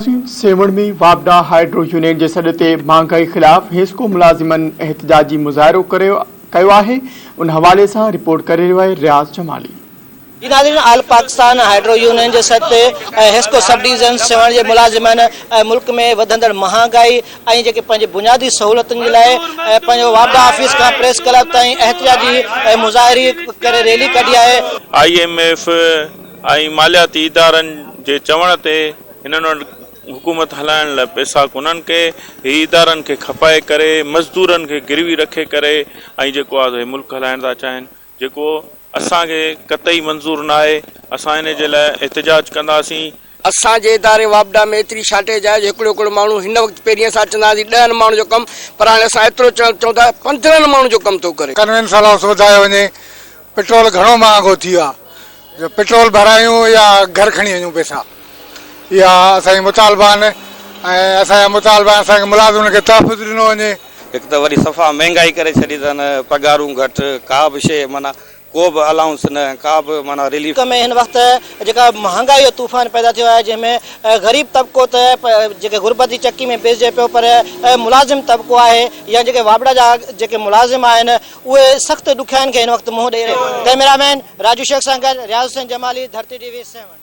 سيوهڻ ۾ واپڊا hydro union جي سڏ تي مهانگائي خلاف حيسڪو ملازمن احتجاجي مظاهرو ڪيو آهي ان حوالي سان رپورٽ ڪري رهيو آهي رياض جمالي. جي ناظرين آل پاڪستان هائيڊرو يونين جي سڏ تي حيسڪو سب ڊويزن سيوهڻ جي ملازمن ملڪ ۾ وڌندڙ مهانگائي ۽ جيڪي پنهنجي بنيادي سهولتن جي لاء پنهنجو واپڊا آفيس کان پريس ڪلب تائين احتجاجي مظاهري ڪري ريلي ڪڍي آهي. I M F ۽ مالياتي ادارن جي چوڻ تي هنن وٽ حڪومت هلائڻ لاء پئسا ڪونهن ڪي، هي ادارن کي کپائي ڪري، مزدورن کي گروي رکي ڪري ۽ جيڪو آهي سو هي ملڪ هلائڻ ٿا چاهين، جيڪو اسان کي قطعي منظور ناهي، اسان ان جي لاء احتجاج ڪنداسين. اسان جي اداري واپڊا ۾ ايتري شارٽيج آهي جو هڪڙو هڪڙو ماڻهو هن وقت پهرين اسان چوندا هئاسين ڏهن ماڻهن جو ڪم پر هاڻي اسان ايترو چئون ٿا پندرهن ماڻهن جو ڪم ٿو ڪري. ڪنوينس الائونس وڌايو وڃي، پيٽرول گهڻو مهانگو ٿي ويو آهي جو پيٽرول ڀرايون يا گهر کڻي وڃون پئسا اها اسان جي مطالبا آهن ۽ اسان جا مطالبا آهن اسان کي ملازمن کي تحفظ ڏنو وڃي. هڪ ته وري صفا مهنگائي ڪري ڇڏي اٿن پگهارون گهٽ ڪا به شيء معنيٰ ڪو به الائونس نه ڪا به معنيٰ رليف. ملڪ ۾ هن وقت جيڪا مهانگائي جو طوفان پيدا ٿيو آهي جنهن ۾ غريب طبقو ته جيڪي غربت جي چڪي ۾ پيسجي پيو پر ملازم طبقو آهي يا جيڪي واپڊا جا جيڪي ملازم آهن اهي سخت ڏکيائين کي هن وقت منهن ڏئي رهيا آهن. ڪئميرا مين راجو شيخ سان گڏ رياض حسين جمالي، ڌرتي ٽي وي، سيوهڻ.